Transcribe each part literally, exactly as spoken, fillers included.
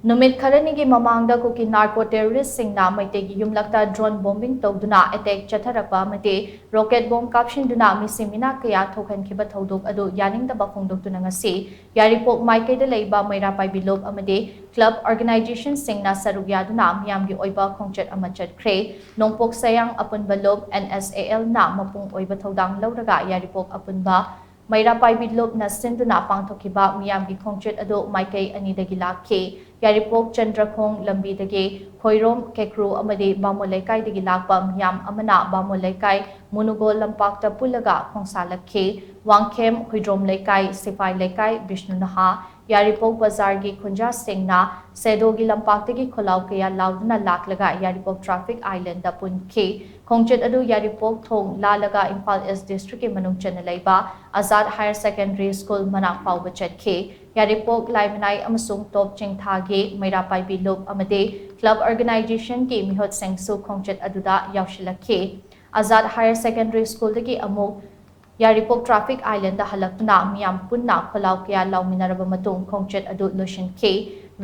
ꯅꯨꯃꯤꯠ ꯈꯔꯅꯤꯒꯤ ꯃꯃꯥꯡꯗ ꯀꯨꯀꯤ ꯅꯥꯔꯀꯣ ꯇꯦꯔꯣꯔꯤꯁꯁꯤꯡꯅ ꯃꯩꯇꯩꯒꯤ ꯌꯨꯝꯂꯛꯇ ꯗ꯭ꯔꯣꯟ ꯕꯣꯝꯕꯤꯡ ꯇꯧꯗꯨꯅ ꯑꯦꯇꯦꯛ ꯆꯠꯊꯔꯛꯄ ꯑꯃꯗꯤ ꯔꯣꯀꯦꯠ ꯕꯣꯝ ꯀꯥꯞꯁꯤꯟꯗꯨꯅ ꯃꯤꯁꯤ ꯃꯤꯅꯥ ꯀꯌꯥ ꯊꯣꯛꯍꯟꯈꯤꯕ ꯊꯧꯗꯣꯛ ꯑꯗꯨ ꯌꯥꯅꯤꯡꯗꯕ ꯐꯣꯡꯗꯣꯛꯇꯨꯅ ꯉꯁꯤ ꯌꯥꯏꯔꯤꯄꯣꯛ ꯃꯥꯏꯀꯩꯗ ꯂꯩꯕ ꯃꯩꯔꯥ ꯄꯥꯏꯕꯤ ꯂꯨꯞ ꯑꯃꯗꯤ ꯀ꯭ꯂꯕ ꯑꯣꯔꯒꯅꯥꯏꯖꯦꯁꯟꯁꯤꯡꯅ ꯁꯔꯨꯛ ꯌꯥꯗꯨꯅ ꯃꯤꯌꯥꯝꯒꯤ ꯑꯣꯏꯕ ꯈꯣꯡꯆꯠ ꯑꯃ ꯆꯠꯈ꯭ꯔꯦ꯫ ꯅꯣꯡꯄꯣꯛ ꯁꯌꯥꯡ ꯑꯄꯨꯟꯕ ꯂꯨꯞ, NSAL, ꯅ ꯃꯄꯨꯡ ꯑꯣꯏꯕ ꯊꯧꯗꯥꯡ ꯂꯧꯔꯒ ꯌꯥꯏꯔꯤꯄꯣꯛ ꯑꯄꯨꯟꯕ ꯃꯩꯔꯥ ꯄꯥꯏꯕꯤ ꯂꯨꯞꯅ ꯁꯤꯟꯗꯨꯅ ꯄꯥꯡꯊꯣꯛꯈꯤꯕ ꯃꯤꯌꯥꯝꯒꯤ ꯈꯣꯡꯆꯠ ꯑꯗꯨ ꯃꯥꯏꯀꯩ ꯑꯅꯤꯗꯒꯤ ꯂꯥꯛꯈꯤ꯫ ꯌꯥꯏꯔꯤꯄꯣꯛ ꯆꯟꯗ꯭ꯔꯈꯣꯡ ꯂꯝꯕꯤꯗꯒꯤ ꯈꯣꯏꯔꯣꯝ, ꯀꯦꯀ꯭ꯔꯨ ꯑꯃꯗꯤ ꯕꯥꯃꯣꯟ ꯂꯩꯀꯥꯏꯗꯒꯤ ꯂꯥꯛꯄ ꯃꯤꯌꯥꯝ ꯑꯃꯅ ꯕꯥꯃꯣꯟ ꯂꯩꯀꯥꯏ ꯃꯨꯅꯨꯒꯣꯜ ꯂꯝꯄꯥꯛꯇ ꯄꯨꯜꯂꯒ ꯈꯣꯡꯁꯥꯜꯂꯛꯈꯤ꯫ ꯋꯥꯡꯈꯦꯝ, ꯍꯨꯏꯗ꯭ꯔꯣꯝ ꯂꯩꯀꯥꯏ, ꯁꯤꯐꯥꯏ ꯂꯩꯀꯥꯏ, ꯕꯤꯁꯅꯨ ꯅꯍꯥ, ꯌꯥꯏꯔꯤꯄꯣꯛ ꯕꯖꯥꯔꯒꯤ ꯈꯨꯟꯖꯥꯁꯤꯡꯅ ꯁꯦꯗꯣꯒꯤ ꯂꯝꯄꯥꯛꯇꯒꯤ ꯈꯣꯜꯂꯥꯎ ꯀꯌꯥ ꯂꯥꯎꯗꯨꯅ ꯂꯥꯛꯂꯒ ꯌꯥꯏꯔꯤꯄꯣꯛ ꯇ꯭ꯔꯥꯐꯤꯛ ꯑꯥꯏꯂꯦꯟꯗ ꯄꯨꯟꯈꯤ꯫ ꯈꯣꯡꯆꯠ ꯑꯗꯨ ꯌꯥꯏꯔꯤꯄꯣꯛ ꯊꯣꯡ ꯂꯥꯜꯂꯒ ꯏꯝꯐꯥꯜ ꯏꯁ ꯗꯤꯁꯇ꯭ꯔꯤꯛꯀꯤ ꯃꯅꯨꯡ ꯆꯟꯅ ꯂꯩꯕ ꯑꯖꯥꯗ ꯍꯥꯌꯔ ꯁꯦꯀꯦꯟꯗꯔꯤ ꯁ꯭ꯀꯨꯜ ꯃꯅꯥꯛ ꯐꯥꯎꯕ ꯆꯠꯈꯤ꯫ ꯌꯥꯏꯔꯤꯄꯣꯛ, ꯂꯥꯏꯃꯅꯥꯏ ꯑꯃꯁꯨꯡ ꯇꯣꯞ ꯆꯤꯡꯊꯥꯒꯤ ꯃꯩꯔꯥ ꯄꯥꯏꯕꯤ ꯂꯨꯞ ꯑꯃꯗꯤ ꯀ꯭ꯂꯕ ꯑꯣꯔꯒꯅꯥꯏꯖꯦꯁꯟꯒꯤ ꯃꯤꯍꯨꯠꯁꯤꯡꯁꯨ ꯈꯣꯡꯆꯠ ꯑꯗꯨꯗ ꯌꯥꯎꯁꯤꯜꯂꯛꯈꯤ꯫ ꯑꯖꯥꯗ ꯍꯥꯌꯔ ꯁꯦꯀꯦꯟꯗꯔꯤ ꯁ꯭ꯀꯨꯜꯗꯒꯤ ꯑꯃꯨꯛ ꯌꯥꯏꯔꯤꯄꯣꯛ ꯇ꯭ꯔꯥꯐꯤꯛ ꯑꯥꯏꯂꯦꯟꯗ ꯍꯜꯂꯛꯇꯨꯅ ꯃꯤꯌꯥꯝ ꯄꯨꯟꯅ ꯈꯣꯜꯂꯥꯎ ꯀꯌꯥ ꯂꯥꯎꯃꯤꯟꯅꯔꯕ ꯃꯇꯨꯡ ꯈꯣꯡꯆꯠ ꯑꯗꯨ ꯂꯣꯏꯁꯤꯟꯈꯤ꯫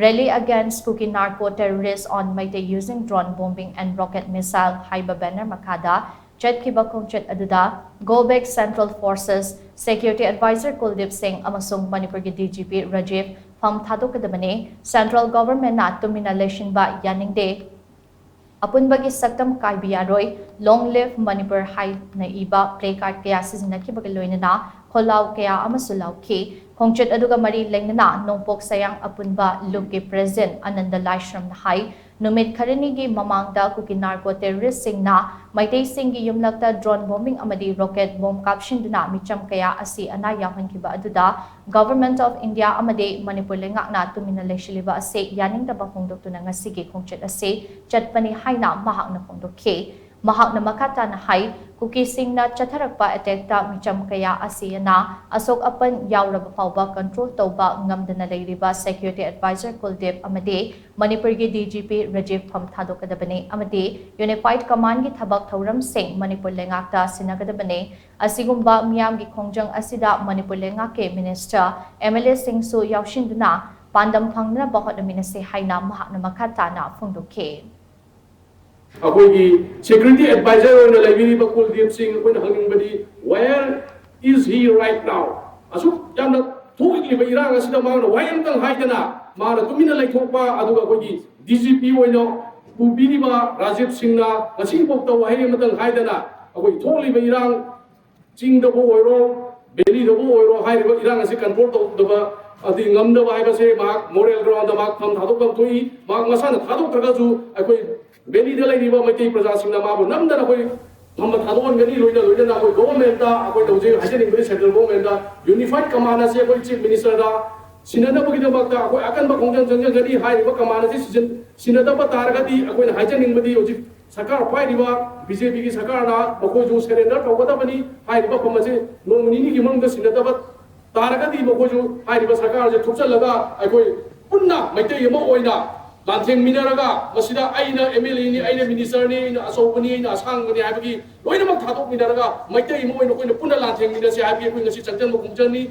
Rally Against Kuki Narco Terrorists on Meitei Using Drone Bombing and Rocket Missile ꯍꯥꯏꯕ ꯕꯦꯅꯔ ꯃꯈꯥꯗ ꯆꯠꯈꯤꯕ ꯈꯣꯡꯆꯠ ꯑꯗꯨꯗ Go Back Central Forces, Security Advisor ꯀꯨꯜꯗꯤꯞ ꯁꯤꯡ ꯑꯃꯁꯨꯡ ꯃꯅꯤꯄꯨꯔꯒꯤ DGP ꯔꯥꯖꯤꯕ ꯐꯝ ꯊꯥꯗꯣꯛꯀꯗꯕꯅꯤ꯫ ꯁꯦꯟꯇ꯭ꯔꯦꯜ ꯒꯚꯔꯟꯃꯦꯟꯠꯅ ꯇꯨꯃꯤꯟꯅ ꯂꯩꯁꯤꯟꯕ ꯌꯥꯅꯤꯡꯗꯦ꯫ ꯑꯄꯨꯟꯕꯒꯤ ꯁꯛꯇꯝ ꯀꯥꯏꯕ ꯌꯥꯔꯣꯏ, Long Live Manipur ꯍꯥꯏꯅ ꯏꯕ ꯄ꯭ꯂꯦ ꯀꯥꯔꯗ ꯀꯌꯥ ꯁꯤꯖꯤꯟꯅꯈꯤꯕꯒ ꯂꯣꯏꯅꯅ ꯈꯣꯜꯂꯥꯎ ꯀꯌꯥ ꯑꯃꯁꯨ ꯂꯥꯎꯈꯤ꯫ ꯈꯣꯡꯆꯠ ꯑꯗꯨꯒ ꯃꯔꯤ ꯂꯩꯅꯅ ꯅꯣꯡꯄꯣꯛ ꯁꯌꯥꯡ ꯑꯄꯨꯟꯕ ꯂꯨꯞꯀꯤ ꯄ꯭ꯔꯦꯁꯤꯗꯦꯟꯠ ꯑꯅꯟꯗ ꯂꯥꯏꯁ꯭ꯔꯝꯅ ꯍꯥꯏ, ꯅꯨꯃꯤꯠ ꯈꯔꯅꯤꯒꯤ ꯃꯃꯥꯡꯗ ꯀꯨꯀꯤ ꯅꯥꯔꯀꯣ ꯇꯦꯔꯣꯔꯤꯁꯁꯤꯡꯅ ꯃꯩꯇꯩꯁꯤꯡꯒꯤ ꯌꯨꯝꯂꯛꯇ ꯗ꯭ꯔꯣꯟ ꯕꯣꯝꯕꯤꯡ ꯑꯃꯗꯤ ꯔꯣꯀꯦꯠ ꯕꯣꯝ ꯀꯥꯞꯁꯤꯟꯗꯨꯅ ꯃꯤꯆꯝ ꯀꯌꯥ ꯑꯁꯤ ꯑꯅꯥ ꯌꯥꯎꯍꯟꯈꯤꯕ ꯑꯗꯨꯗ Government of India ꯑꯃꯗꯤ ꯃꯅꯤꯄꯨꯔ ꯂꯩꯉꯥꯛꯅ ꯇꯨꯃꯤꯟꯅ ꯂꯩꯁꯤꯜꯂꯤꯕ ꯑꯁꯤ ꯌꯥꯅꯤꯡꯗꯕ ꯐꯣꯡꯗꯣꯛꯇꯨꯅ ꯉꯁꯤꯒꯤ ꯈꯣꯡꯆꯠ ꯑꯁꯤ ꯆꯠꯄꯅꯤ ꯍꯥꯏꯅ ꯃꯍꯥꯛꯅ ꯐꯣꯡꯗꯣꯛꯈꯤ꯫ ꯃꯍꯥꯛꯅ ꯃꯈꯥ ꯇꯥꯅ ꯍꯥꯏ, ꯀꯨꯀꯤꯁꯤꯡꯅ ꯆꯠꯊꯔꯛꯄ ꯑꯦꯇꯦꯛꯇ ꯃꯤꯆꯝ ꯀꯌꯥ ꯑꯁꯤ ꯑꯅꯥ, ꯑꯁꯣꯛ ꯑꯄꯟ ꯌꯥꯎꯔꯕ ꯐꯥꯎꯕ ꯀꯟꯇ꯭ꯔꯣꯜ ꯇꯧꯕ ꯉꯝꯗꯅ ꯂꯩꯔꯤꯕ ꯁꯦꯀ꯭ꯌꯨꯔꯤꯇꯤ ꯑꯦꯗꯚꯥꯏꯖꯔ ꯀꯨꯜꯗꯤꯞ ꯑꯃꯗꯤ ꯃꯅꯤꯄꯨꯔꯒꯤ DGP ꯔꯥꯖꯤꯕ ꯐꯝ ꯊꯥꯗꯣꯛꯀꯗꯕꯅꯤ ꯑꯃꯗꯤ ꯌꯨꯅꯤꯐꯥꯏꯗ ꯀꯃꯥꯟꯒꯤ ꯊꯕꯛ ꯊꯧꯔꯝꯁꯤꯡ ꯃꯅꯤꯄꯨꯔ ꯂꯩꯉꯥꯛꯇ ꯁꯤꯟꯅꯒꯗꯕꯅꯤ꯫ ꯑꯁꯤꯒꯨꯝꯕ ꯃꯤꯌꯥꯝꯒꯤ ꯈꯣꯡꯖꯪ ꯑꯁꯤꯗ ꯃꯅꯤꯄꯨꯔ ꯂꯩꯉꯥꯛꯀꯤ ꯃꯤꯅꯤꯁꯇꯔ, MLAꯁꯤꯡꯁꯨ ꯌꯥꯎꯁꯤꯟꯗꯨꯅ ꯄꯥꯟꯗꯝ ꯐꯪꯅꯅꯕ ꯍꯣꯠꯅꯃꯤꯟꯅꯁꯤ ꯍꯥꯏꯅ ꯃꯍꯥꯛꯅ ꯃꯈꯥ ꯇꯥꯅ ꯐꯣꯡꯗꯣꯛꯈꯤ꯫ ꯑꯩꯈꯣꯏꯒꯤ ꯁꯦꯀ꯭ꯌꯨꯔꯤꯇꯤ ꯑꯦꯗꯚꯥꯏꯖꯔ ꯑꯣꯏꯅ ꯂꯩꯕꯤꯔꯤꯕ ꯀꯨꯜꯗꯤꯞ ꯁꯤꯡ, ꯑꯩꯈꯣꯏꯅ ꯍꯪꯅꯤꯡꯕꯗꯤ, where is he right now? ꯑꯁꯨꯛ ꯌꯥꯝꯅ ꯊꯣꯛꯂꯤꯕ ꯏꯔꯥꯡ ꯑꯁꯤꯗ ꯃꯥꯅ ꯋꯥꯍꯩ ꯑꯃꯇꯪ ꯍꯥꯏꯗꯅ ꯃꯥꯅ ꯇꯨꯃꯤꯟꯅ ꯂꯩꯊꯣꯛꯄ, ꯑꯗꯨꯒ ꯑꯩꯈꯣꯏꯒꯤ ꯗꯤ ꯖꯤ ꯄꯤ ꯑꯣꯏꯅ ꯄꯨꯕꯤꯔꯤꯕ ꯔꯥꯖꯤꯕ ꯁꯤꯡꯅ ꯉꯁꯤꯐꯥꯎꯗ ꯋꯥꯍꯩ ꯑꯃꯇꯪ ꯍꯥꯏꯗꯅ ꯑꯩꯈꯣꯏ ꯊꯣꯛꯂꯤꯕ ꯏꯔꯥꯡ, ꯆꯤꯡꯗꯕꯨ ꯑꯣꯏꯔꯣ, ꯚꯦꯂꯤꯗꯕꯨ ꯑꯣꯏꯔꯣ, ꯍꯥꯏꯔꯤꯕ ꯏꯔꯥꯡ ꯑꯁꯤ ꯀꯟꯇ꯭ꯔꯣꯜ ꯇꯧꯗꯕ, ꯑꯗꯤ ꯉꯝꯗꯕ ꯍꯥꯏꯕꯁꯦ ꯃꯍꯥꯛ ꯃꯣꯔꯦꯜ ꯒ꯭ꯔꯥꯎꯟꯗ ꯃꯍꯥꯛ ꯐꯝ ꯊꯥꯗꯣꯛꯐꯝ ꯊꯣꯛꯏ꯫ ꯃꯍꯥꯛ ꯃꯁꯥꯅ ꯊꯥꯗꯣꯛꯇ꯭ꯔꯒꯁꯨ ꯑꯩꯈꯣꯏ ꯚꯦꯂꯤꯗ ꯂꯩꯔꯤꯕ ꯃꯩꯇꯩ ꯄ꯭ꯔꯖꯥꯁꯤꯡꯅ ꯃꯥꯕꯨ ꯅꯝꯗꯅ ꯑꯩꯈꯣꯏ ꯐꯝꯕ ꯊꯥꯗꯣꯛꯍꯟꯒꯅꯤ꯫ ꯂꯣꯏꯅ ꯂꯣꯏꯅꯅ ꯑꯩꯈꯣꯏ ꯒꯣꯚꯔꯟꯃꯦꯟꯠꯇ, ꯑꯩꯈꯣꯏꯅ ꯍꯧꯖꯤꯛ ꯍꯥꯏꯖꯅꯤꯡꯕꯗꯤ ꯁꯦꯟꯇ꯭ꯔꯦꯜ ꯒꯣꯚꯔꯟꯃꯦꯟꯠꯇ ꯌꯨꯅꯤꯐꯥꯏꯠ ꯀꯃꯥꯟ ꯑꯁꯤ ꯑꯩꯈꯣꯏ ꯆꯤꯐ ꯃꯤꯅꯤꯁꯇꯔꯗ ꯁꯤꯟꯅꯅꯕꯒꯤꯗꯃꯛꯇ ꯑꯩꯈꯣꯏ ꯑꯀꯟꯕ ꯈꯣꯡꯖꯪ ꯆꯪꯖꯒꯅꯤ꯫ ꯍꯥꯏꯔꯤꯕ ꯀꯃꯥꯟ ꯑꯁꯤ ꯁꯤꯖꯤꯟ-, ꯁꯤꯟꯅꯗꯕ ꯇꯥꯔꯒꯗꯤ ꯑꯩꯈꯣꯏꯅ ꯍꯥꯏꯖꯅꯤꯡꯕꯗꯤ ꯍꯧꯖꯤꯛ ꯁꯔꯀꯥꯔ ꯄꯥꯏꯔꯤꯕ ꯕꯤ ꯖꯦ ꯄꯤꯒꯤ ꯁꯔꯀꯥꯔꯅ ꯃꯈꯣꯏꯁꯨ ꯁꯔꯦꯟꯗꯔ ꯇꯧꯒꯗꯕꯅꯤ꯫ ꯍꯥꯏꯔꯤꯕ ꯐꯝ ꯑꯁꯤ ꯅꯣꯡꯃ ꯅꯤꯅꯤꯒꯤ ꯃꯅꯨꯡꯗ ꯁꯤꯟꯅꯗꯕ ꯇꯥꯔꯒꯗꯤ ꯃꯈꯣꯏꯁꯨ ꯍꯥꯏꯔꯤꯕ ꯁꯔꯀꯥꯔꯁꯦ ꯊꯨꯞꯆꯜꯂꯒ ꯑꯩꯈꯣꯏ ꯄꯨꯟꯅ ꯃꯩꯇꯩ ꯑꯃ ꯑꯣꯏꯅ ꯂꯥꯟꯊꯦꯡꯃꯤꯟꯅꯔꯒ ꯃꯁꯤꯗ ꯑꯩꯅ ꯑꯦꯝ ꯑꯦꯜ ꯑꯦꯅꯤ, ꯑꯩꯅ ꯃꯤꯅꯤꯁꯇꯔꯅꯤ, ꯑꯩꯅ ꯑꯆꯧꯕꯅꯤ, ꯑꯩꯅ ꯑꯁꯥꯡꯕꯅꯤ ꯍꯥꯏꯕꯒꯤ ꯂꯣꯏꯅꯃꯛ ꯊꯥꯗꯣꯛꯃꯤꯟꯅꯔꯒ ꯃꯩꯇꯩ ꯑꯃ ꯑꯣꯏꯅ ꯑꯩꯈꯣꯏꯅ ꯄꯨꯟꯅ ꯂꯥꯟꯊꯦꯡꯃꯤꯟꯅꯁꯤ ꯍꯥꯏꯕꯒꯤ ꯑꯩꯈꯣꯏ ꯉꯁꯤ ꯆꯪꯁꯤꯟꯕ ꯈꯣꯡꯖꯪꯅꯤ꯫